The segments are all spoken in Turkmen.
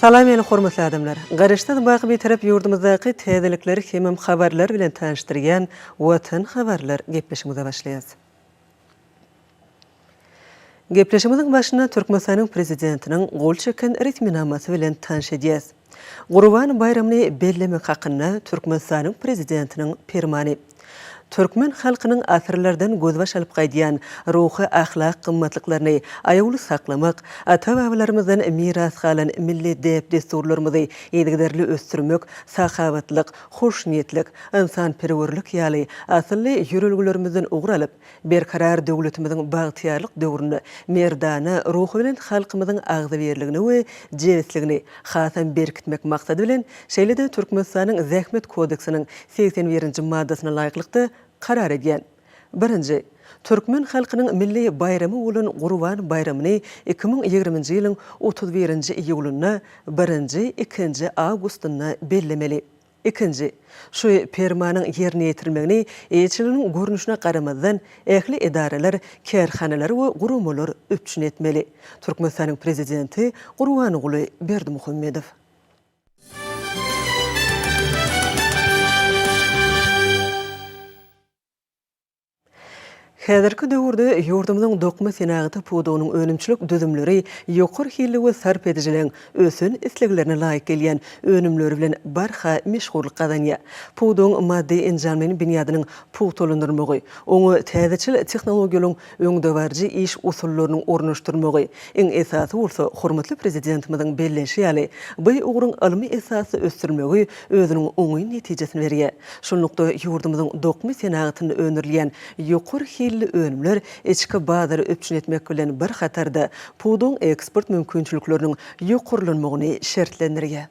Salam meni hormatly adamlar! Garaşsyz baky Bitarap ýurdumyzdaky täzelikleri hemem habarlar bilen tanyşdyrýan Watan habarlar gepleşigimize başlaýas. Gepleşigimiziň başynda Türkmenistanyň Prezidentiniň gol çeken resminamasy bilen tanyş edýäs. Gurban baýramyny bellemek hakynda Türkmenistanyň Prezidentiniň Permany. Türkmen halkynyň asyrlardan gözbaş alyp gaýdýan ruhy-ahlak gymmatlyklaryny aýawly saklamak, ata-babalarymyzdan miras galan milli däp-dessurlarymyzy yzygiderli ösdürmek, sahawatlyk, hoşniýetlik, ynsanperwerlik ýaly asylly ýörelgelerimizden ugur alyp, Berkarar döwletimiziň bagtyýarlyk döwründe merdana, ruhubelent halkymyzyň agzybirligini we jebisligini hasam berkitmek maksady bilen, şeýle-de Türkmenistanyň Zähmet kodeksiniň 81-nji maddasyna laýyklykda karar edýän. Birinji. Türkmen halkynyň milli baýramy bolan Gurban baýramyny 2020-nji ýylyň 31-nji iýulynda, birinji, ikinji awgustynda bellemeli. Ikinji, şu Permanyň ýerine ýetirilmegini eýeçiliginiň görnüşine garamazdan, ähli edaralar, kärhanalar we guramalar üpjün etmeli. Türkmenistanyň Prezidenti Gurbanguly Berdimuhamedow. Häzirki döwürde ýurdumyzyň dokma senagaty pudagynyň önümçilik düzümleri ýokary hilli we sarp edijileriň ösen isleglerine laýyk gelýän önümleri bilen barha meşhurlyk gazanýar. Pudagyň maddy-enjamlaýyn binýadynyň pugtalandyrylmagy, oňa täzeçil tehnologiýalaryň öňdebaryjy iş usullarynyň ornaşdyrylmagy, iň esasy bolsa, hormatly Prezidentimiziň belleýşi ýaly, bu ugruň ylmy esasda ösdürilmegi özüniň oňyn netijesini berýär. Şunlukda, ýurdumyzyň dokma senagatynda öndürilýän ýokary hilli önümler içki bazary üpjün etmek bilen bir hatarda, pudagyň eksport mümkinçilikleriniň ýokarlanmagyny şertlendirýär.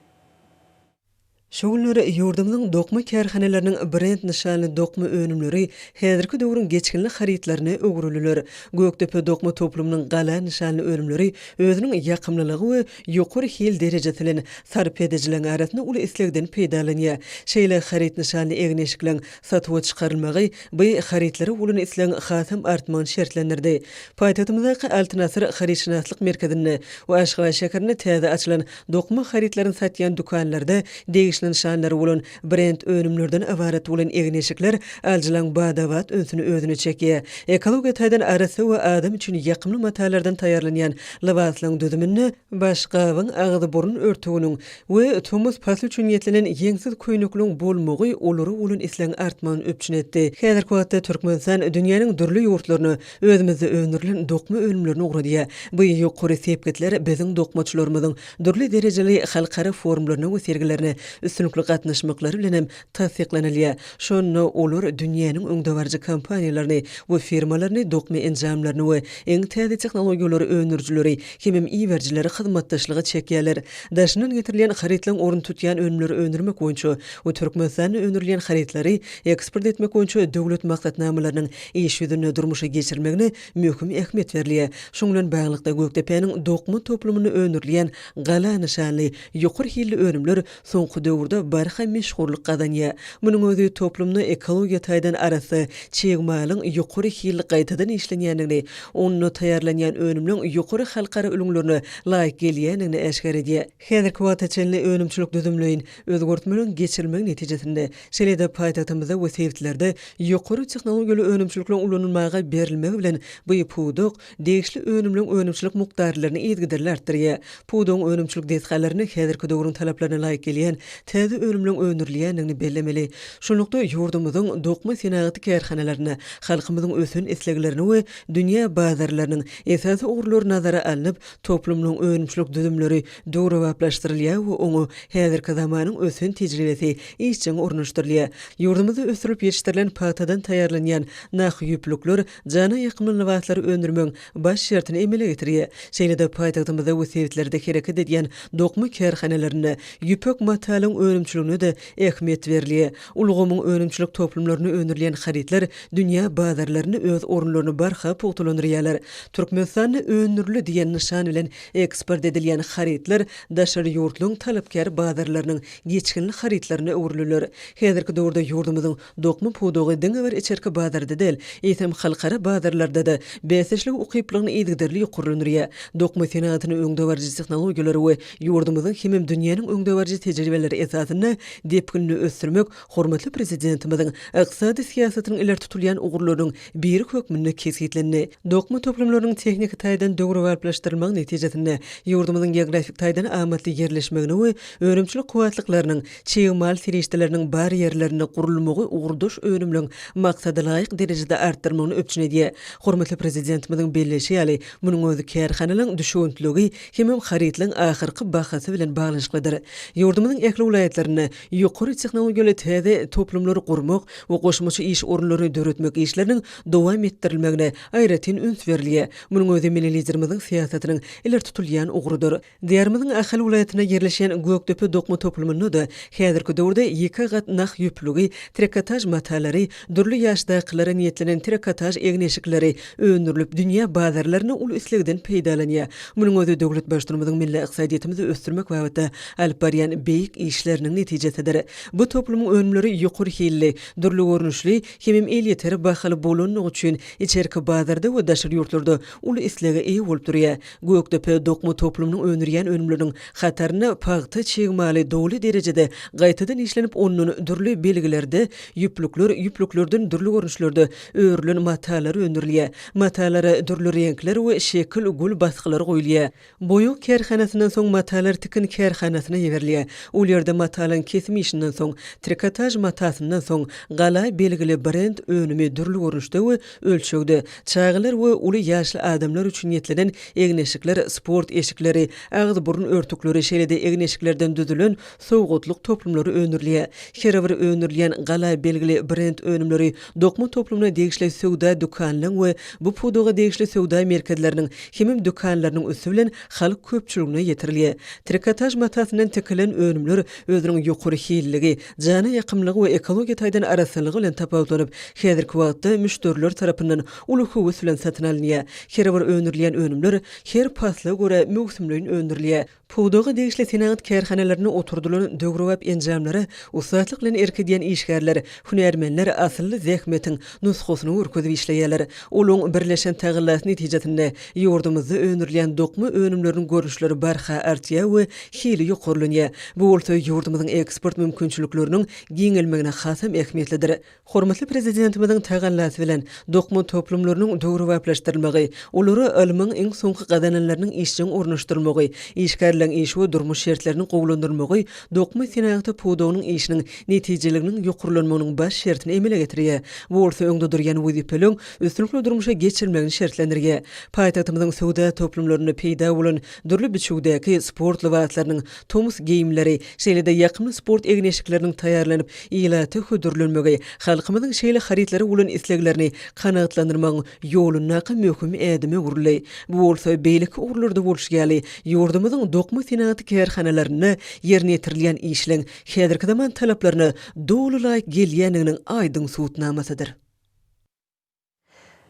Şu günler ýurdumyzyň dokma kärhanalarynyň brend nyşanly dokma önümleri häzirki döwrüň geçginli harytlaryna öwrüldiler. Gökdepe dokma toplumynyň Gala nyşanly önümleri özüniň ýakymlylygy we ýokary hil derejesi bilen sarp edijileriň arasynda uly islegden peýdalanýar. Şeýle haryt nyşanly egin-eşikleriň satuwa çykarylmagy bu harytlara bolan islegiň hasam artmagyny şertlendirdi. Paýtagtymyzdaky Altyn asyr harytşynaslyk merkezinde we Aşgabat şäherinde täze açylan dokma harytlaryny satýan dükanlarda degişli nyşanlary bolan brend önümlerden ybarat bolan egin-eşikler alyjylaryň bada-bat ünsüni özüne çekýär. Ekologiýa taýdan arassa we adam üçin ýakymly matalardan taýýarlanýan lybaslaryň düzüminde baş gabyň, agyz-burun örtüginiň we tomus pasly üçin niýetlenen ýeňsiz köýnekliň bolmagy olara bolan islegiň artmagyny üpjün etdi. Häzirki wagtda Türkmenistan dünýäniň dürli ýurtlaryna özümizde öndürilen dokma önümlerini ugradýar. Bu ýokary sepgitler biziň dokmaçylarymyzyň dürli derejeli halkara forumlaryna we sergilerine üstünlikli gatnaşmaklary bilen hem tassyklanylýar. Şonda olar dünýäniň öňdebaryjy kompaniýalaryny we firmalaryny, dokma enjamlaryny we iň täze tehnologiýalary öndürijileri hemem iberijileri hyzmatdaşlyga çekýärler. Daşyndan getirilýän harytlaryň ornuny tutýan önümleri öndürmek boýunça we Türkmenistanda öndürilýän harytlary eksport etmek boýunça döwlet maksatnamalarynyň iş ýüzünde durmuşa geçirilmegine möhüm ähmiýet berilýär. Şunuň bilen baglylykda, Gökdepäniň dokma toplumynda öndürilýän Gala nyşanly ýokary hilli önümler soňky döwürde barha meşhurlyk gazanýar. Munuň özi toplumda ekologiýa taýdan arassa çig malyň ýokary hilli gaýtadan işlenýändigini, onda taýýarlanýan önümleň ýokary halkara ülňülerine laýyk gelýändigini äşgär edýär. Häzirki wagta çenli önümçilik düzümleýin özgertmeleriň geçirilmegi netijesinde, şeýle-de paýtagtymyzda we sebitlerde ýokary tehnologiýaly önümçilikleriň ulanylmaga berilmegi bilen bu pudak degişli önümleň önümçilik mukdarlaryny yzygiderli artdyrýar. Pudagyň önümçilik desgalarynda häzirki döwrüň talaplaryna laýyk gelýän täze önümleň öndürilýändigini bellemeli. Şunlukda, ýurdumyzyň dokma senagaty kärhanalarynda halkymyzyň ösen isleglerini we dünýä bazarlarynyň esasy ugurlary nazara alnyp, toplumlaryň önümçilik düzümleri döwrebaplaşdyrylýar we oňa häzirki zamanyň ösen tejribesi işjeň ornaşdyrylýar. Ýurdumyzda ösdürilip ýetişdirilen pagtadan taýýarlanýan nah ýüplükler jana ýakymly lybaslary öndürmegiň baş şertini emele getirýär. Şeýle-de paýtagtymyzda we sebitlerde hereket edýän dokma kärhanalarynda ýüpek matalyň. önümçiligine-de ähmiýet berilýär. Ulgamyň önümçilik toplumlarynda öndürilýän harytlar dünýä bazarlarynda öz orunlaryny barha pugtalandyrýarlar. Türkmenistanda öndürildi diýen nyşan bilen eksport edilýän harytlar daşary ýurtlaryň talapkär bazarlarynyň geçginli harytlaryna öwrüldiler. Häzirki döwürde ýurdumyzyň Dokma pudagy diňe bir içerki bazarda däl, eýsem halkara bazarlarda-da bäsdeşlige ukyplygyny yzygiderli ýokarlandyrýar. Dokma senagatyny öňdebaryjy tehnologiýalary we ýurdumyzyň hemem dünýäniň öňdebaryjy tejribeleri esasynda depginli ösdürmek hormatly Prezidentimiziň ykdysady syýasatynyň ileri tutulýan ugurlarynyň biri hökmünde kesgitlendi. Dokma toplumlarynyň tehniki taýdan döwrebaplaşdyrylmagy netijesinde ýurdumyzyň geografik taýdan amatly ýerleşmegine we önümçilik kuwwatlyklarynyň Çig mal serişdeleriniň bar ýerlerinde gurulmagy ugurdaş önümleň maksadalaýyk derejede artdyrmagyny üpjün edýär. Hormatly Prezidentimiziň belleýşi ýaly, munuň özi kärhanalaryň düşewüntligi hemem harytlaryň ahyrky bahasy bilen baglanyşyklydyr. Ýurdumyzyň ähli welaýatlarynda ýokary tehnologiýaly täze toplumlary gurmak we goşmaça iş orunlaryny döretmek işleriniň dowam etdirilmegine aýratyn üns berilýär. Munuň özi milli Liderimiziň syýasatynyň ileri tutulýan ugrudyr. Diýarymyzyň Ahal welaýatynda ýerleşýän Gökdepe dokma toplumynda-da häzirki döwürde ýeke gat nah ýüplügi, trikotaž matalary, dürli ýaşdakylara niýetlenen trikotaž egin-eşikleri öndürilip, dünýä bazarlarynda uly islegden peýdalanýar. Munuň özi döwlet Baştutanymyzyň milli ykdysadyýetimizi ösdürmek babatda alyp barýan beýik işleriniň netijesidir. Bu toplumyň önümleri ýokary hilli, dürli görnüşli hemem elýeter bahaly bolandygy üçin içerki bazarda we daşary ýurtlarda uly islege eýe bolup durýar. Gökdepe dokma toplumynyň öndürýän önümleriniň hatarynda pagta çig maly doly derejede gaýtadan işlenip, ondan dürli belgilerde ýüplükler, ýüplüklerden dürli görnüşlerde örülen matalar öndürilýär. Matalara dürli reňkler we şekil, gül basgylary goýulýar. Boýag kärhanasyndan soň matalar tikin kärhanasyna iberilýär. Ol ýerde matalyň kesim işinden soň, trikotaž matasyndan soň, gala belgili brend önümi dürli görnüşde we Ölçegde, çagalar we uly ýaşly adamlar üçin niýetlenen egin-eşikler, sport eşikleri, agyz-burun örtükleri, şeýle-de egin-eşiklerden düzülen sowgatlyk toplumlary öndürilýär. Her bir öndürilýän gala belgili brend önümleri dokma toplumyna degişli söwda dükanlaryň we bu pudaga degişli söwda merkezleriniň hemem dükanlarynyň üsti bilen halk köpçüligine ýetirilýär. Trikotaž matasyndan tikilen önümler özüniň ýokary hilliligi, jana ýakymlygy we ekologiýa taýdan arassalygy bilen tapawutlanyp, häzirki wagtda müşderiler tarapyndan uly höwes bilen satyn alynýar. Her bir öndürilýän önümler her pasla görä möwsümleýin öndürilýär. Pudaga degişli senagat kärhanalarynda oturdylan döwrebap enjamlara ussatlyk bilen erk edýän işgärler, hünärmenler asylly zähmetiň nusgasyny görkezip işleýärler. Olaryň birleşen tagallasy netijesinde ýurdumyzda öndürilýän dokma önümleriniň görnüşleri barha artýar we hili ýokarlanýar. Bu bolsa ýurdumyzyň eksport mümkinçilikleriniň giňelmegine hasam ähmiýetlidir. Hormatly Prezidentimiziň tagallasy bilen, dokma toplumlarynyň döwrebaplaşdyrylmagy, olara ylmyň iň soňky gazananlarynyň işjeň ornaşdyrylmagy, işgärleriň iş we durmuş şertleriniň gowulandyrylmagy dokma senagaty pudagynyň işiniň netijeliginiň ýokarlanmagynyň baş şertini emele getirýär. Bu bolsa öňde durýan wezipeleriň üstünlikli durmuşa geçirilmegini şertlendirýär. Paýtagtymyzyň söwda toplumlarynda peýda bolan dürli biçüwdäki sport lybaslarynyň, tomus geýimleri, şeýle-de ýakymly sport egin-eşikleriniň taýýarlanyp, ilata hödürlenmegi halkymyzyň şeýle harytlara bolan isleglerini kanagatlandyrmagyň ýolundaky möhüm ädime öwrüldi. Bu bolsa beýleki ugurlarda bolşy ýaly, ýurdumyzyň dokma senagaty kärhanalarynda ýerine ýetirilýän işleň häzirki zaman talaplaryna doly laýyk gelýändiginiň aýdyň subutnamasydyr.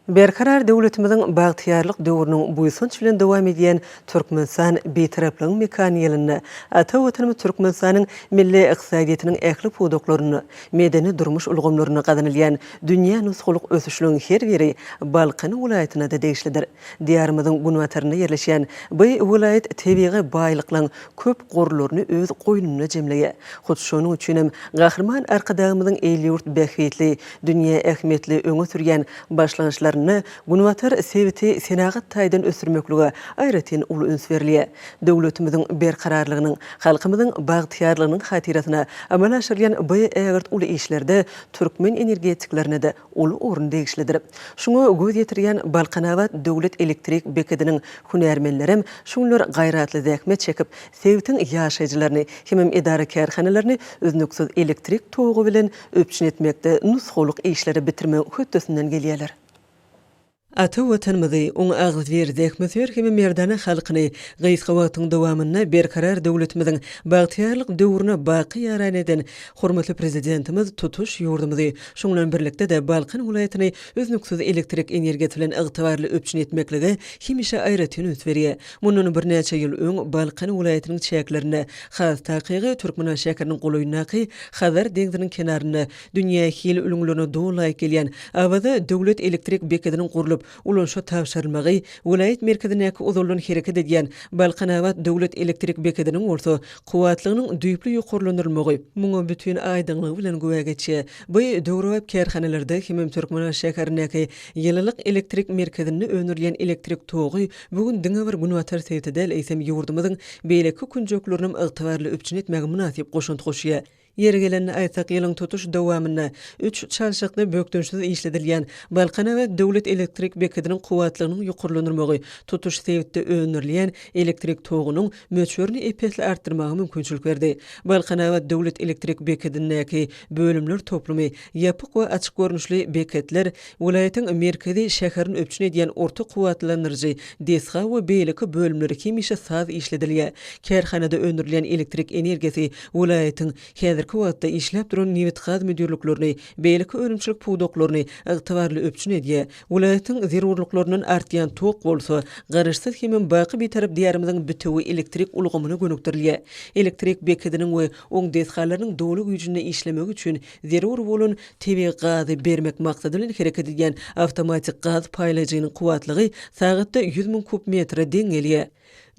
Berkarar döwletimiziň bagtyýarlyk döwrüniň buýsanç bilen dowam edýän Türkmenistan Bitaraplygyň mekany ýylynda ata Watanymyz Türkmenistanyň milli ykdysadyýetiniň ähli pudaklarynda, medeni-durmuş ulgamlarynda gazanylýan dünýä nusgalyk ösüşleriň her biri Balkan welaýatyna-da degişlidir. Diýarymyzyň günbatarynda ýerleşýän bu welaýat tebigy baýlyklaryň köp gorlaryny öz goýnunda jemleýär. Hut şonuň üçin hem Gahryman Arkadagymyzyň il-ýurt bähbitli, dünýä ähmiýetli öňe sürýän başlangyçlarynda günbatar sebiti senagat taýdan ösdürmeklige aýratyn uly üns berilýär. Döwletimiziň berkararlygynyň, halkymyzyň bagtyýarlygynyň hatyrasyna amala aşyrylýan bu ägirt uly işlerde türkmen energetiklerine-de uly orun degişlidir. Şuňa göz ýetirýän Balkanabat döwlet elektrik bekediniň hünärmenlerem şu günler gaýratly zähmet çekip, sebitiň ýaşaýjylaryny hemem edara-kärhanalaryny üznüksiz elektrik togy bilen üpjün etmekde nusgalyk işleri bitirmegiň hötdesinden gelýärler. Ata Watanymyzy, oň agzybir, zähmetsöýer hem merdana halkyny gysga wagtyň dowamynda Berkarar döwletimiziň bagtyýarlyk döwrüne baky ýaran eden hormatly Prezidentimiz tutuş ýurdumyzy, şoň bilen birlikde-de Balkan welaýatyny üznüksiz elektrik energiýasy bilen ygtybarly üpjün etmeklige hemişe aýratyn üns berýär. Mundan birnäçe ýyl öň Balkan welaýatynyň çäklerinde, has takygy Türkmenabat şäheriniň golaýyndaky Hazar deňziniň kenarynda Dünýä hil ülňülerine doly laýyk gelýän Awaza döwlet elektrik bekediniň gurlup, ulanyşa tabşyrylmagy, welaýat merkezindäki ozaldan hereket edýän Balkanabat döwlet elektrik bekediniň bolsa kuwwatlygynyň düýpli ýokarlandyrylmagy muňa bütin aýdyňlygy bilen güwä geçýär. Bu döwrebap kärhanalarda hemem Türkmenabat şäherindäki ýylylyk elektrik merkezinde öndürilýän elektrik togy bu gün diňe bir günbatar sebite däl, eýsem ýurdumyzyň beýleki künjeklerinem ygtybarly üpjün etmäge mynasyp goşant goşýar. Ýeri gelende aýtsak, ýylyň tutuş dowamynda üç çalşykda bökdençsiz işledilýän Balkanabat döwlet elektrik bekediniň kuwwatlygynyň ýokarlandyrmagy tutuş sebitde öndürilýän elektrik togunyň möçberini ep-esli artdyrmaga mümkinçilik berdi. Balkanabat döwlet elektrik bekedindäki bölümler toplumy, ýapyk we açyk görnüşli beketler, welaýatyň merkezi şäherini üpjün edýän orta kuwwatlandyryjy desga we beýleki bölümleri hemişe saz işledilýär. Kärhanada öndürilýän elektrik energiýasy Welaýatyň häzirki wagtda işläp duran nebitgaz müdirliklerini, beýleki önümçilik pudaklaryny ygtybarly üpjün edýär. Welaýatyň zerurlyklaryndan artýan tok bolsa, Garaşsyz hemem baky Bitarap Diýarymyzyň bitewi elektrik ulgamyna gönükdirilýär. Elektrik bekediniň we oň desgalarynyň doly güýjünde işlemegi üçin zerur bolan tebigy gazy bermek maksady bilen hereket edýän awtomatik gaz paýlaýjynyň kuwwatlygy sagatda 100 müň kub metre deň gelýär.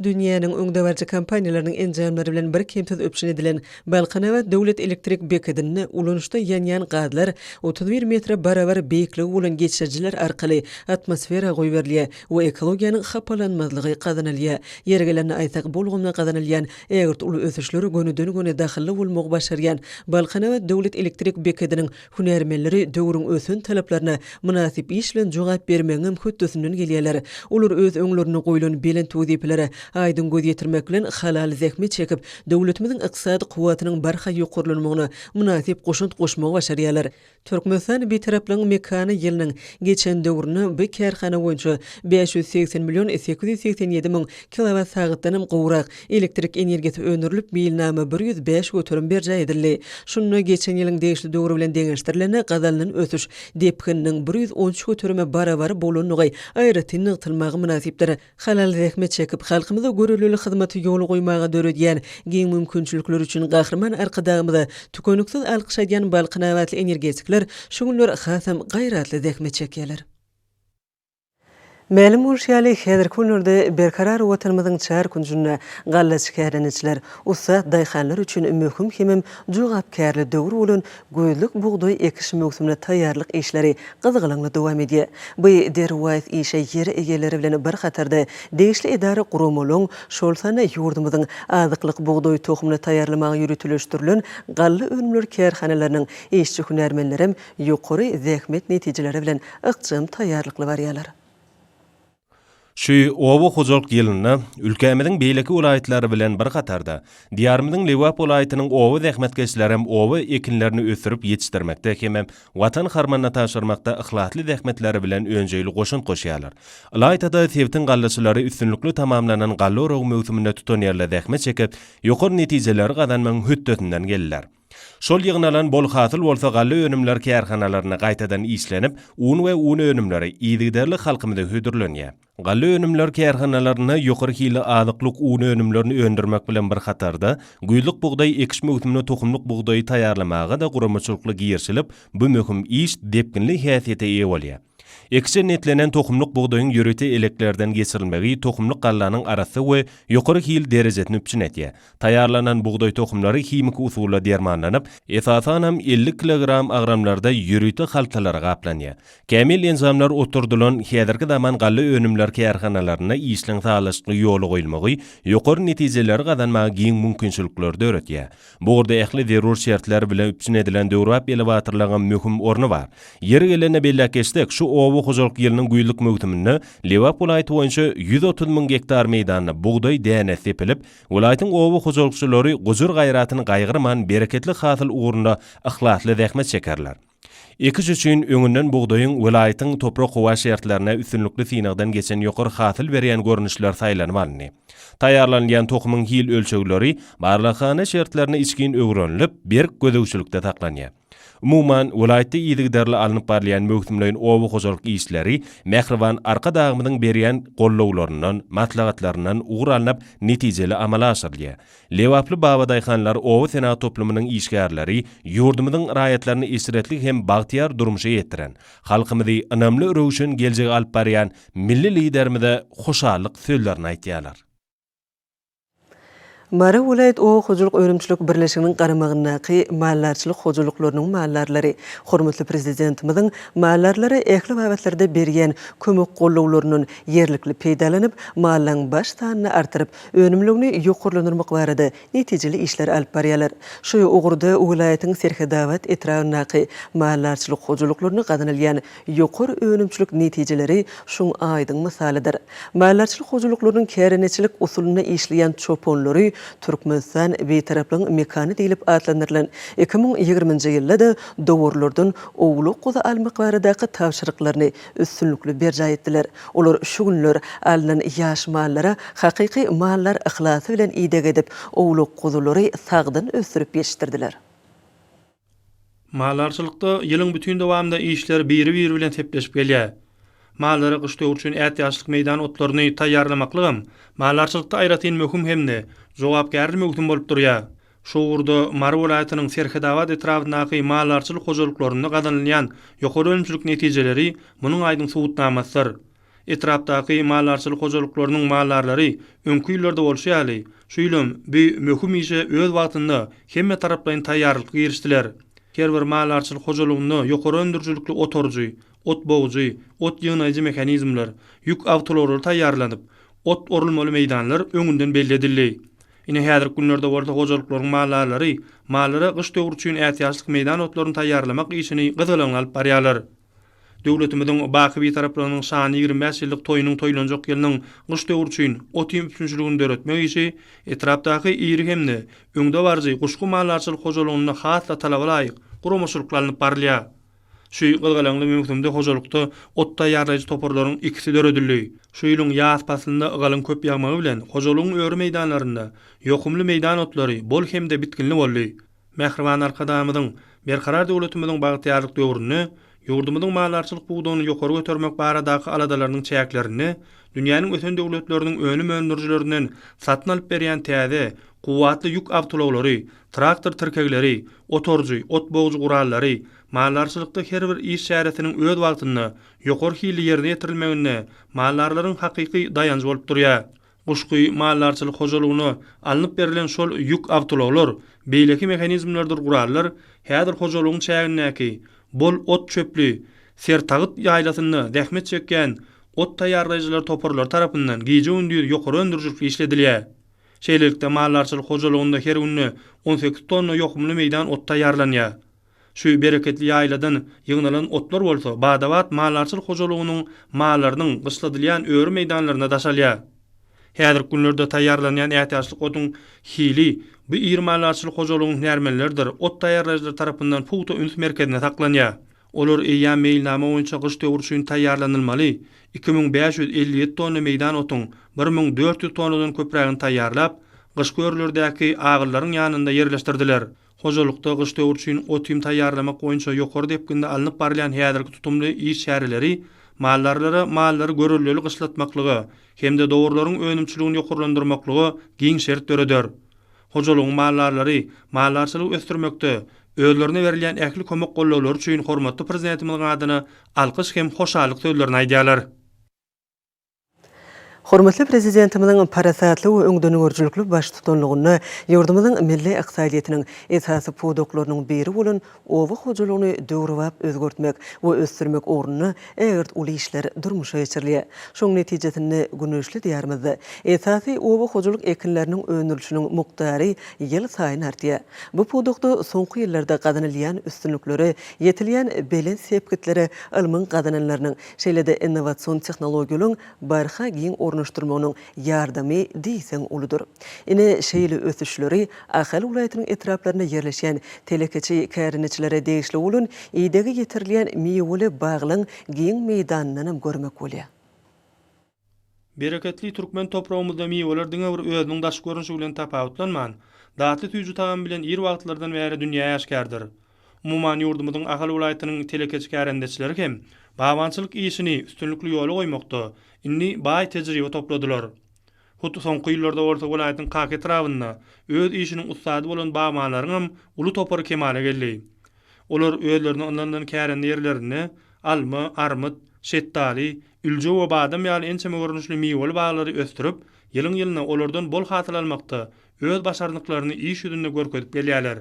Dünýäniň öňdebaryjy kompaniýalarynyň enjamlary bilen birkemsiz üpjün edilen Balkanabat döwlet elektrik bekedinde ulanyşda ýanýan gazlar 31 metre barabar beýikligi bolan geçirijiler arkaly atmosfera goýberilýär we ekologiýanyň hapalanmazlygy gazanylýar. Ýeri gelende aýtsak, bu ulgamda gazanylýan ägirt uly ösüşlere gönüden-göni dahylly bolmagy başarýan Balkanabat döwlet elektrik bekediniň Hünärmenleri döwrüň ösen talaplaryna mynasyp iş bilen jogap bermegiňem hötdesinden gelýärler. Olar öz öňlerinde goýlan belent wezipelere aýdyň göz ýetirmek bilen, halal zähmet çekip, döwletimiziň ykdysady kuwwatynyň barha ýokarlanmagyna mynasyp goşant goşmagy başarýarlar. Türkmenistan Bitaraplygyň mekany ýylynyň geçen döwründe bu kärhana boýunça 580 million 887 müň kilowat-sagatdanam gowrak Elektrik energiýasy öndürilip, meýilnama 105% berjaý edildi. Şunda geçen ýylyň degişli döwri bilen deňeşdirilende gazanylan ösüş depgininiň 113 göterime barabar bolandygy aýratyn nygtalmaga mynasypdyr. Halal zähmet çekip, halkymyza görelde hyzmaty ýola goýmaga döredýän giň mümkinçilikleri üçin Gahryman Arkadagymyza tükeniksiz alkyş aýdýan balkanabatly energetikler şu günler hasam gaýratly zähmet çekýärler. Mälim bolşy ýaly, häzirki günlerde Berkarar Watanymyzyň çar künjünde gallaçy kärendeçiler, ussat daýhanlar üçin möhüm hemem jogapkärli döwür bolan güýzlük bugdaý ekiş möwsümine taýýarlyk işleri gyzgalaňly dowam edýär. Bu derwaýys işe ýer eýeleri bilen bir hatarda degişli edara-guramalaryň, şol sanda ýurdumyzyň azyklyk bugdaý tohumyny taýýarlamaga ýöriteleşdirilen galla önümleri kärhanalarynyň işçi-hünärmenlerem ýokary zähmet netijeleri bilen ykjam taýýarlykly barýarlar. Şu oba hojalyk ýylynda ülkämiziň beýleki welaýatlary bilen bir hatarda, Diýarymyzyň Lebap welaýatynyň oba zähmetkeşlerem oba ekinlerini ösdürip ýetişdirmekde hemem Watan harmanyna tabşyrmakda yhlasly zähmetleri bilen önjeýli goşant goşýarlar. Ylaýta-da, sebitiň gallaçylary üstünlikli tamamlanan galla oragy möwsüminde tutanýerli zähmet çekip, ýokary netijeleri gazanmagyň hötdesinden geldiler. Şol ýygnalan bol hasyl bolsa galla önümler kärhanalarynda gaýtadan işlenip, un we un önümleri yzygiderli halkymyza hödürlenýär. Galla önümler kärhanalarynda ýokary hilli azyklyk un önümlerini öndürmek bilen bir hatarda, güýzlük bugdaý ekiş möwsümine tohumlyk bugdaýy taýýarlamaga-da guramaçylykly girişilip, bu möhüm iş depginli häsiýete eýe bolýar. Ekişe niýetlenen tohumlyk bugdaýyň ýörite eleklerden geçirilmegi tohumlyk gallanyň arassa we ýokary hil derejesini üpjün edýär. Taýýarlanan bugdaý tohumlary himiki usulda dermanlanyp, esasanam 50 kilogram agramlarda ýörite haltalara gaplanýar. Kämil enjamlar oturdylan häzirki zaman galla önümler kärhanalarynda işleň sazlaşykly ýola goýulmagy ýokary netijeleri gazanmaga giň mümkinçilikleri döredýär. Bu ugurda ähli zerur şertler bilen üpjün edilen döwrebap elewatorlaryňam möhüm orny bar. Ýeri gelende belläp geçsek, şu oba hojalyk ýylynyň güýzlük möwsüminde Lebap welaýaty boýunça 130 müň gektar meýdanda bugdaý dänesi sepilip, welaýatyň oba hojalykçylary gujur-gaýratyny gaýgyrman bereketli hasyl ugrunda yhlasly zähmet çekerler. Ekiş üçin öňünden bugdaýyň welaýatyň toprak-howa şertlerine üstünlikli synagdan geçen ýokary hasyl berýän görnüşleri saýlanyp alyndy. Taýýarlanylýan tohumyň hil ölçegleri barlaghana şertlerinde içgin öwrenilip, berk gözegçilikde saklanýar. Umuman, welaýatda yzygiderli alnyp barylýan möwsümleýin oba hojalyk işleri mähriban Arkadagymyzyň berýän gollawlaryndan, maslahatlaryndan ugur alnyp, netijeli amala aşyrylýar. Lebaply babadaýhanlar oba senagat toplumynyň işgärleri ýurdumyzyň raýatlaryny eşretli hem bagtyýar durmuşa ýetiren, halkymyzy ynamly röwşen geljege alyp barýan milli Liderimize hoşallyk sözlerini aýtýarlar. Mary welaýat oba hojalyk önümçilik birleşiginiň garamagyndaky maldarçylyk hojalyklarynyň maldarlary hormatly Prezidentimiziň maldarlara ähli babatlarda berýän kömek-gollawlaryndan ýerlikli peýdalanyp, mallaryň baş sanyny artdyryp, önümligini ýokarlandyrmak barada netijeli işleri alyp barýarlar. Şu ugurda welaýatyň Serhedabat etrabyndaky maldarçylyk hojalyklarynda gazanylýan Ýokary önümçilik netijeleri şuň aýdyň mysalydyr. Maldarçylyk hojalyklarynyň kärendeçilik usulynda işleýän çopanlary Türkmenistan Bitaraplygyň mekany diýlip atlandyrylan 2020-nji ýylda-da dowarlardan owlak-guzy almak baradaky tabşyryklaryny üstünlikli berjaý etdiler. Olar şu günler alnan ýaş mallara hakyky maldar yhlasy bilen ideg edip, owlak-guzulary sagdyn ösdürip ýetişdirdiler. Maldarçylykda ýylyň bütin dowamynda işler biri-biri bilen sepleşip gelýär. Mallara gyş döwri üçin ätiýaçlyk meýdan otlaryny taýýarlamaklygam maldarçylykda aýratyn möhüm hem-de jogapkärli möwsüm bolup durýar. Şu ugurda Mary welaýatynyň Serhetabat etrabyndaky maldarçylyk hojalyklarynda gazanylýan ýokary önümçilik netijeleri munuň aýdyň subutnamasydyr. Etrapdaky maldarçylyk hojalyklarynyň maldarlary öňki ýyllarda bolşy ýaly, şu ýylam bu möhüm işe öz wagtynda hemmetaraplaýyn taýýarlykly girişdiler. Her bir maldarçylyk hojalygynda ýokary öndürijilikli otaryjy, ot bogujy, ot ýygnaýjy mehanizmler, ýük awtoulaglary taýýarlanyp, ot orulmaly meýdanlar öňünden belli edildi. Ine, häzirki günlerde bolsa hojalyklaryň maldarlary mallara gyş döwri üçin ätiýaçlyk meýdan otlaryny taýýarlamak işini gyzgalaňly alyp barýarlar. Döwletimiziň baky Bitaraplygynyň şanly 25 ýyllyk toýunyň toýlanjak ýylynyň gyş döwri üçin ot-iým üpjünçiligini döretmek işi etrapdaky iri hem-de öňdebaryjy Guşgy maldarçylyk hojalygynda has-da talaba laýyk, guramaçylykly alnyp barylýar. Şu gyzgalaňly möwsümde hojalykda ot taýýarlaýjy toparlaryň ikisi döredildi. Şu ýylyň ýaz paslynda ygalyň köp ýagmagy bilen hojalygyň öri meýdanlarynda ýokumly meýdan otlary bol hem-de bitginli boldy. Mähriban Arkadagymyzyň Berkarar döwletimiziň bagtyýarlyk döwründe ýurdumyzyň maldarçylyk pudagyny ýokary götermek baradaky aladalarynyň çäklerinde dünýäniň ösen döwletleriniň önüm öndürijilerinden satyn alyp berýän täze, kuwwatly ýük awtoulaglary, traktor tirkegleri, otaryjy, ot bogujy gurallary maldarçylykda her bir iş çäresiniň öz wagtynda, ýokary hilli ýerine ýetirilmeginde maldarlaryň hakyky daýanjy bolup durýar. Guşgy maldarçylyk hojalygyna alnyp berlen şol ýük awtoulaglar, beýleki mehanizmlerdir gurallar häzir hojalygyň çägindäki bol ot-çöpli Sertagyt ýaýlasynda zähmet çekýän ot taýýarlaýjylar toparlary tarapyndan gije-gündiz ýokary öndürijilikli işledilýär. Şeýlelikde, maldarçylyk hojalygynda her günde 18 tonna ýokumly meýdan ot taýýarlanýar. Şu bereketli ýaýladan ýygnalan otlar bolsa bada-bat maldarçylyk hojalygynyň mallarynyň gyşladylýan öri meýdanlaryna daşalýar. Häzirki günlerde taýýarlanýan ätiýaçlyk oduň hili bu iri maldarçylyk hojalygyň hünärmenleridir ot taýýarlaýjylar tarapyndan pugta üns merkezinde saklanýar. Olar eýýäm meýilnama boýunça gyş döwri üçin taýýarlanylmaly 2557 tonna meýdan otuň 1400 tonnadan köprägini taýýarlap, gyşky örülerdäki agyllaryň ýanynda ýerleşdirdiler. Hojalykda gyş döwri üçin ot-iým taýýarlamak boýunça ýokary depginde alnyp barylýan häzirki tutumly iş çäreleri maldarlara mallary göreldeli gyşlatmaklyga hem-de dowarlaryň önümçiligini ýokarlandyrmaklyga giň şert döreder. Hojalygyň maldarlary maldarçylygy ösdürmekde özlerine berilýän ähli kömek-gollawlar üçin hormatly Prezidentimiziň adyna alkyş hem hoşallyk sözlerini aýdýarlar. Hormatly Prezidentimiziň parasatly we öňdengörüjilikli baştutanlygynda ýurdumyzyň milli ykdysadyýetiniň esasy pudaklarynyň biri bolan oba hojalygyny döwrebap özgertmek we ösdürmek ugrunda ägirt uly işler durmuşa geçirilýär. Şonuň netijesinde güneşli Diýarymyzda esasy oba hojalyk ekinleriniň öndürilişiniň mukdary ýylsaýyn artýar. Bu pudakda soňky ýyllarda gazanylýan üstünliklere, ýetilýän belent sepgitlere ylmyň gazananlarynyň, Şeýle-de innowasion tehnologiýalaryň barha giň ornaşmagyna. ornaşdyrmagynyň ýardamy diýseň uludyr. Ine, şeýle ösüşleri Ahal welaýatynyň etraplarynda ýerleşýän telekeçi kärendeçilere degişli bolan idegi ýetirilýän miweli baglaryň giň meýdanyndanam görmek bolýar. Bereketli türkmen topragymyzda miweler diňe bir özüniň daşky görnüşi bilen tapawutlanman, datly süýji tagamy bilen ir wagtlardan bäri dünýä äşgärdir. Umuman, ýurdumyzyň Ahal welaýatynyň telekeçi kärendeçileri hem bagbançylyk işini üstünlikli ýola goýmakda indi baý tejribe topladylar. Hut soňky ýyllarda bolsa welaýatyň Kaka etrabynda öz işiniň ussady bolan bagbanlaryňam uly topary kemala geldi. Olar özlerine ynanylan kärende ýerlerinde alma, armyt, şetdaly, ülje we badam ýaly ençeme görnüşli miweli baglary ösdürip, ýylyň-ýylyna olardan bol hasyl almakda öz başarnyklaryny iş ýüzünde görkezip gelýärler.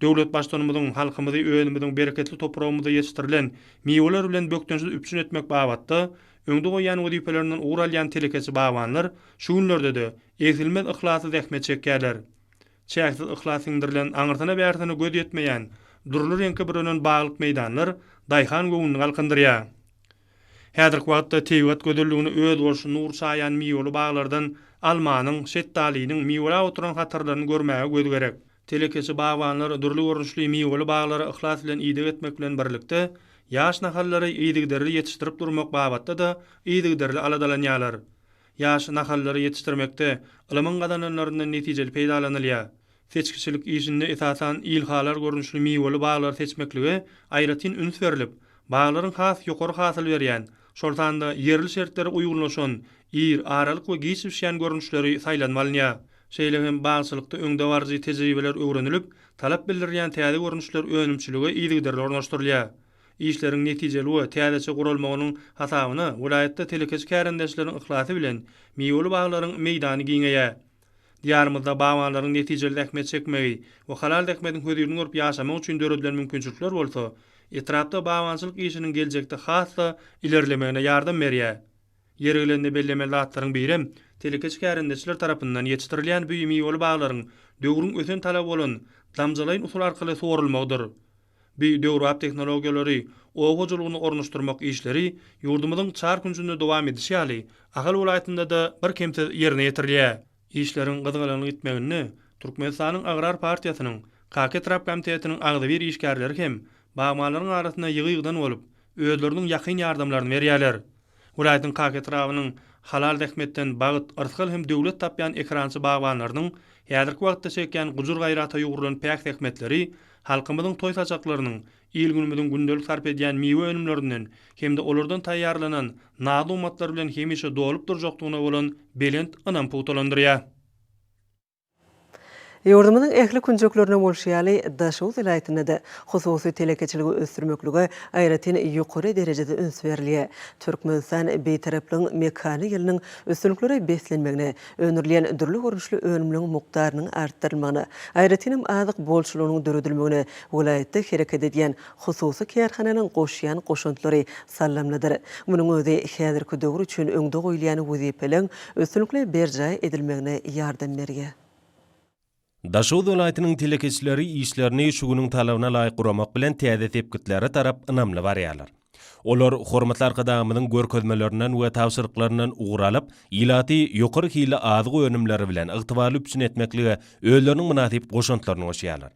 Döwlet Baştutanymyzyň halkymyzy özümiziň bereketli topragymyzda ýetişdirilen miweler bilen bökdençsiz üpjün etmek babatda öňde goýýan wezipelerinden ugur alýan telekeçi bagbanlar şu günlerde-de egsilmez yhlasly zähmet çekýärler. Çäksiz yhlas siňdirilen, aňyrsyna-bärsine göz ýetmeýän, dürli reňke bürenen baglyk meýdanlar daýhan göwnüni galkyndyrýar. Häzirki wagtda tebigat gözelligine özboluşly nur çaýan miweli baglardan almanyň, şetdalynyň miweläp oturan hatarlaryny görmäge göz gerek. Telekeçi bagbanlar dürli görnüşli miweli baglara yhlas bilen ideg etmek bilen birlikde, ýaş nahallary yzygiderli ýetişdirip durmak babatda-da yzygiderli aladalanýarlar. Ýaş nahallary ýetişdirmekde ylymyň gazananlaryndan netijeli peýdalanylýar. Seçgiçilik işinde esasan ilhalar görnüşli miweli baglary seçmeklige aýratyn üns berlip, baglaryň has ýokary hasyl berýän, şol sanda ýerli şertlere uýgunlaşan, ir, aralyk we giç bişýän görnüşleri saýlanyp alynýar. Şeýle hem bagçylykda öňdebaryjy tejribeler öwrenilip, talap bildirilýän täze görnüşler önümçilige yzygiderli ornaşdyrylýar. Işleriň netijeli we täzeçe guralmagynyň hasabyna welaýatda telekeçi kärendeçileriň yhlasy bilen miweli baglaryň meýdany giňeýär. Diýarymyzda bagbanlaryň netijeli zähmet çekmegi we halal zähmetiň hözirini görüp ýaşamagy üçin döredilen mümkinçilikler bolsa, etrapda bagbançylyk işiniň geljekde has-da ilerlemegine ýardam berýär. Ýeri gelende bellemeli zatlaryň birem, telekeçi kärendeçiler tarapyndan ýetişdirilýän bu miweli baglaryň döwrüň ösen talaby bolan damjalaýyn usul arkaly suwarylmagydyr. Bu döwrebap tehnologiýalary oba hojalygyna ornaşdyrmak işleri ýurdumyzyň çar künjünde dowam edişi ýaly, Ahal welaýatynda-da birkemsiz ýerine ýetirilýär. Işleriň gyzgalaňly gitmeginde Türkmenistanyň Agrar partiýasynyň Kaka etrap komitetiniň agzybir işgärleri hem bagbanlaryň arasynda ýygy-ýygydan bolup, özleriniň ýakyn ýardamlaryny berýärler. Welaýatyň Kaka etrabynyň halal zähmetden bagt, yrsgal hem döwlet tapýan ekerançy bagbanlarynyň häzirki wagtda çekýän gujur-gaýrata ýugrulan päk zähmetleri halkymyzyň toý saçaklarynyň, il-günümiziň gündelik sarp edýän miwe önümlerinden hem-de olardan taýýarlanan naz-nygmatlar bilen hemişe dolup durjakdygyna bolan belent ynam pugtalandyrýar. Ýurdumyzyň ähli künjeklerinde bolşy ýaly, Daşoguz welaýatynda-da hususy telekeçiligi ösdürmeklige aýratyn ýokary derejede üns berilýär. Türkmenistan Bitaraplygyň mekany ýylynyň üstünliklere beslenmegine, öndürilýän dürli görnüşli önümleriň mukdarynyň artdyrylmagyna, aýratynam azyk bolçulygynyň döredilmegine welaýatda hereket edýän hususy kärhanalaryň goşýan goşantlary sallamlydyr. Munuň özi häzirki döwür üçin öňde goýulýan wezipeleriň üstünlikli berjaý edilmegine ýardam berýär. Daşoguz welaýatynyň telekeçileri işlerini şu günüň talabyna laýyk guramak bilen täze sepgitlere tarap ynamly barýarlar. Olar hormatly Arkadagymyzyň görkezmelerinden we tabşyryklaryndan ugur alyp, ilaty ýokary hilli azyk önümleri bilen ygtybarly üpjün etmeklige özleriniň mynasyp goşantlaryny goşýarlar.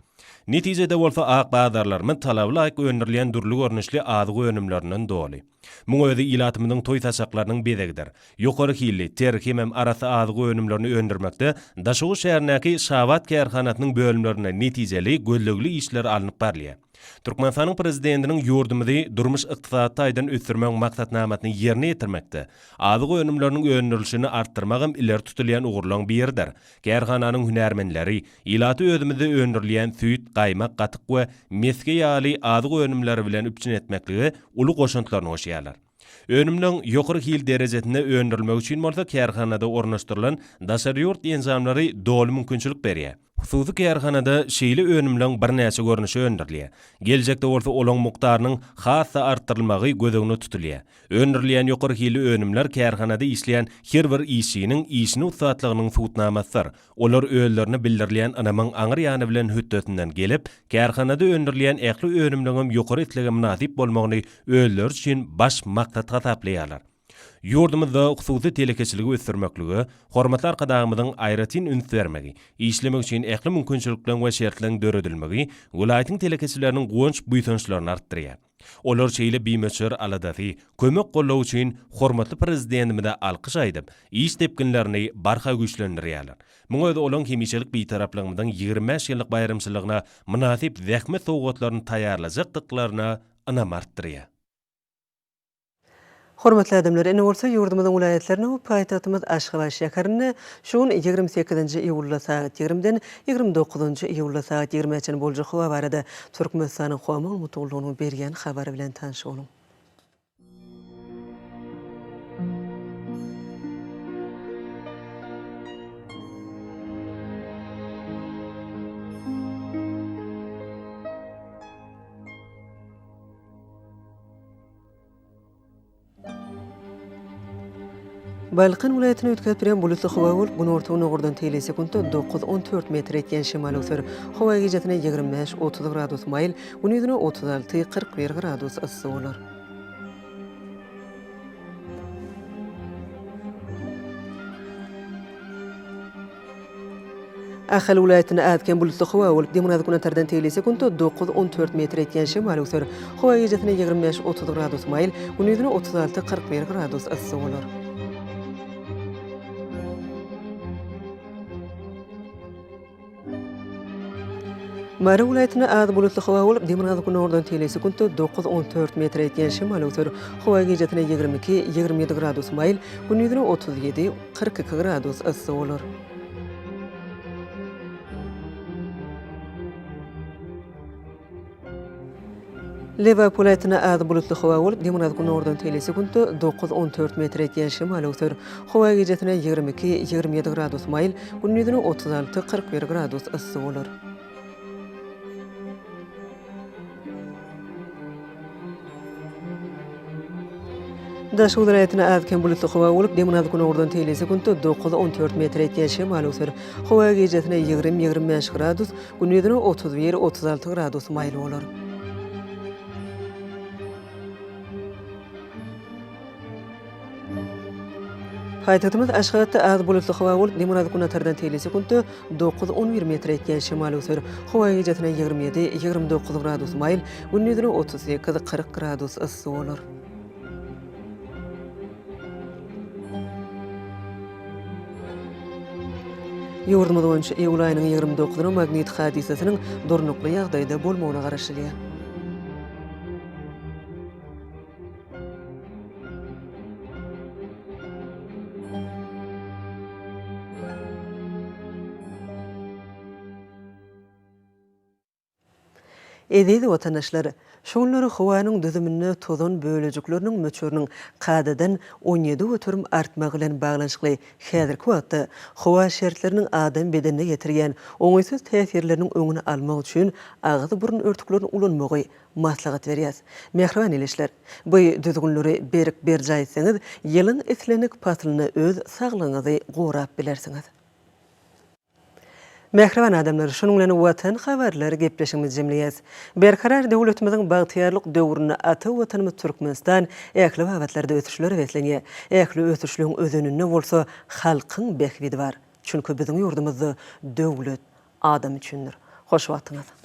Netijede bolsa ak bazarlarymyz talaba laýyk öndürilýän dürli görnüşli azyk önümlerinden doly. Muň özi ilatymyzyň toý saçaklarynyň bezegidir. Ýokary hilli, ter hemem arassa azyk önümlerini öndürmekde Daşoguz şäherindäki Şabat kärhanasynyň bölümlerinde netijeli, gözlegli işler alnyp barylýar. Türkmenistanyň Prezidentiniň ýurdumyzy durmuş-ykdysady taýdan ösdürmegiň maksatnamasyny ýerine ýetirmekde azyk önümleriniň öndürilişini artdyrmagam ileri tutulýan ugurlaryň biridir. Kärhananyň hünärmenleri ilaty özümizde öndürilýän süýt, gaýmak, gatyk we mesge ýaly azyk önümleri bilen üpjün etmeklige uly goşantlaryny goşýarlar. Önümleň ýokary hil derejesinde öndürilmegi üçin bolsa kärhanada ornaşdyrylan daşary ýurt enjamlary doly mümkinçilik berýär. Hususy kärhanada şeýle önümleň birnäçe görnüşi öndürilýär. Geljekde bolsa olaň mukdarynyň has-da artdyrylmagy göz öňünde tutulýar. Öndürilýän ýokary hilli önümler kärhanada işleýän her bir işçiniň işini ussatlygynyň subutnamasydyr. Olar özlerine bildirilýän ynamyň aňry ýany bilen hötdesinden gelip, kärhanada öndürilýän ähli önümleňem ýokary islege mynasyp bolmagyny özleri üçin baş maksat hasaplaýarlar. Ýurdumyzda hususy telekeçiligi ösdürmeklige hormatly Arkadagymyzyň aýratyn üns bermegi, işlemek üçin ähli mümkinçilikleriň we şertleriň döredilmegi welaýatyň telekeçileriniň guwanç-buýsançlaryny artdyrýar. Olar şeýle bimöçber aladasy, kömek-goldawy üçin hormatly Prezidentimize alkyş aýdyp, iş depginlerini barha güýçlendirýärler. Muň özi olaň hemişelik Bitaraplygymyzyň 25 ýyllyk baýramçylygyna mynasyp zähmet sowgatlaryny taýýarlajakdyklaryna ynam artdyrýar. Hormatly adamlar, indi bolsa ýurdumyzyň welaýatlarynda we paýtagtymyz Aşgabat şäherinde şu gün 28-nji iýulda sagat ýigrimden 29-njy iýulda sagat ýigrimä çenli boljak howa barada Türkmenistanyň Howa maglumat gullugynyň berýän habary bilen tanyş boluň. Balkan welaýatyny üýtgäp durýan bulutly howa bolup, günorta-gündogardan teýle sekuntda dokuz-on dört metr etýän şemal öwser. Howa gijesine 25, 30 gradus maýyl, gündizine 36, 41 gradus yssy bolar. Ahal welaýatynda az-kem bulutly howa bolup, demirgazyk-günortadan teýle sekuntda dokuz, 14 metr etýän şemal öwser. Howa gijesine 25, 30 gradus maýyl, gündizine 36, 41 gradus yssy bolar. Mary welaýatynda az bulutly howa bolup, demirgazyk-günordan teýle sekuntda dokuz, 14 metr etýän şemal öwser. Howa gijesine 22, 27 gradus maýyl, gündizine 37, 42 gradus yssy bolar. Lebap welaýatynda az bulutly howa bolup, demirgazyk-günordan teýle sekuntda dokuz, 14 metr etýän şemal öwser. Howa gijesine 22, 27 gradus maýyl, gündizine 36, 41 gradus yssy bolar. Daşoguz welaýatynda az-kem bulutly howa bolup, demirgazyk-günordan teýle sekuntda dokuz, 14 metr etýän şemal öwser. Howa gijesine 20, 25 gradus, gündizine 31, 36 gradus maýyl bolar. Paýtagtymyz Aşgabatda az bulutly howa bolup, demirgazyk-günortadan teýle sekuntda dokuz, 11 metr etýän şemal öwser. Howa gijesine 27, 29 gradus maýyl, gündizine 38, 40 gradus yssy bolar. Ýurdumyz boýunça iýul aýynyň 29-na magnit hadysasynyň durnukly ýagdaýda bolmagyna garaşylýar. Eziz watandaşlar! Şu günler howanyň düzüminde tozan bölejikleriniň möçberiniň kadadan 17% artmagy bilen baglanyşykly häzirki wagtda howa şertleriniň adam bedenine ýetirýän oňaýsyz täsirleriniň öňüni almak üçin agyz-burun örtüklerini ulanmagy maslahat berýäs. Mähriban ildeşler! Bu düzgünleri berk berjaý etseňiz, ýylyň islendik paslynda öz saglygyňyzy gorap bilersiňiz. Mähriban adamlar, şunuň bilen Watan habarlary gepleşigimizi jemleýäs. Berkarar döwletimiziň bagtyýarlyk döwründe ata Watanymyz Türkmenistan ähli babatlarda ösüşlere beslenýär. Ähli ösüşleň özeninde bolsa halkyň bähbidi bar. Çünki biziň ýurdumyzda döwlet adam üçindir. Hoş wagtyňyz!